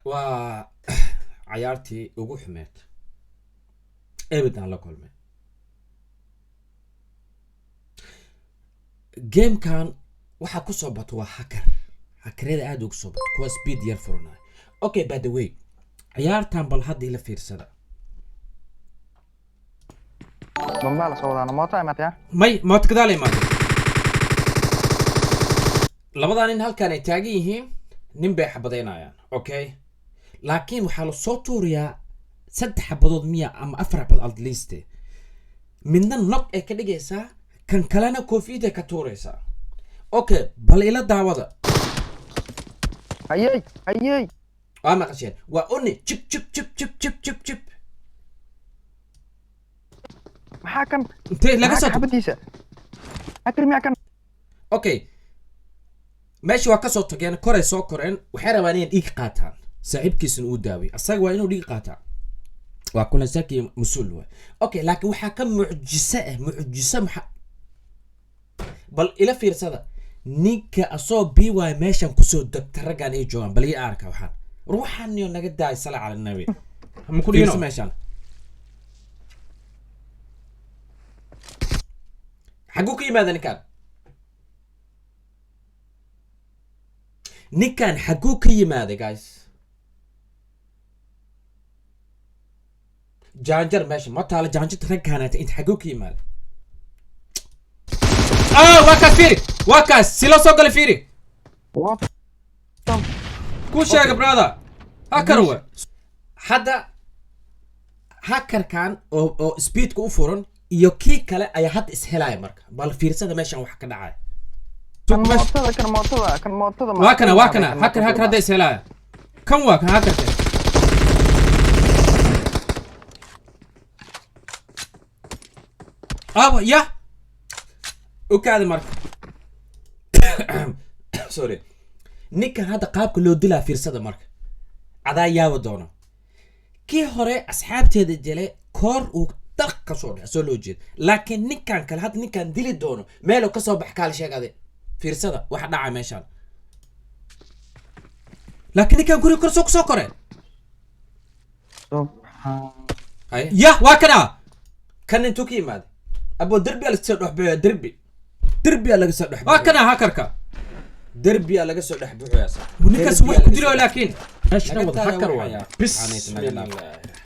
Waa cayaartii ugu xumeed ebid aan la kulmay. Gamekan waxaa kusoo bato waa hacker, hackeryada aada ugu soo bato, kuwa speed yar furanayo. Okay, by the way, ciyaartan bal hadda ila fiirsada. Bambaa lasoo wadaana, mooto imaatay. May, mooto gadaal imaatay. Labadaa nin halkan ay taagan yihiin, nin bay xabadaynayaan. Okay, laakiin waxaa lasoo tuurayaa saddex xabadood miya ama afar xabadood at least. Midna knock ay ka dhigaysaa, kan kalena koofiyad ay ka tuuraysaa. Okay, bal ila daawada. Hayey, hayey! Waa maqasheen, waa oni jib jib jib jib jib jib jib. Maxaa kan? Intee laga maxaa soo ka xabadiisa? Hacker miyaa kan? Okay, meesha waa kasoo tageen, koray soo koreen. Waxay rabaan inay dhiig qaataan, saaxiibkiisana uu daaway, asaga waa inuu dhiig qaataa. Waa kulansaaki mas-uul waay. Okay, laakiin waxaa ka mucjiso ah, mucjiso maxa, bal ila fiirsada. Ninka asoo b y meeshan kusoo degta, raggan ay joogaan, bal ii arka. Waxaan ruuxan niyo naga daay, sala cala nabi. Ma ku fiirso dhigino meeshan xaguu ka yimaada ninkan? Ninkan xaguu ka yimaaday, guys? Jaanjar meesha ma taalo, jaanjarta raggaanaata inta xaguu ka yimaaday? Ah, waa kaas, fiiri, waa kaas si loo soo galay, fiiri. What? Ku sheega, brother, hacker wa. Hadda hackerkan oo speedka u furan iyo kii kale ayaa hadda ishelaya. Marka bal fiirsada meeshan wax ka dhacaya. Kan mootada, kan mootada, kan mootada. Waa kana, waa kana hacker, hacker hadda ishelaya. Kan waa kan hackerka. Aba ya u kaadi marka. Sorry, ninkan hadda qaabka loo dilaa fiirsada marka, cadaa yaaba doono. Kii hore asxaabteeda jelay, koor uu daq ka soo dhex soo loo jeeda, laakiin ninkan kale hadda ninkan dili doono meeluu kasoo bax kaal sheegade. Fiirsada waxa dhaca meeshaan. Laakiin ninkan guriga kor soo kusoo kore. Subxaan. Ya, waa kana. Kan intuu ka yimaaday abo? Derbiyaa laga soo dhex, derbi, derbiyaa laga soo dhex. Waa kana hackerka. Derbiyaa laga soo dhex buxuyaa. Ninkaas wax ku dilo, laakiin meeshana Naga wada taaya hacker waxaya. waaya. Bismillah.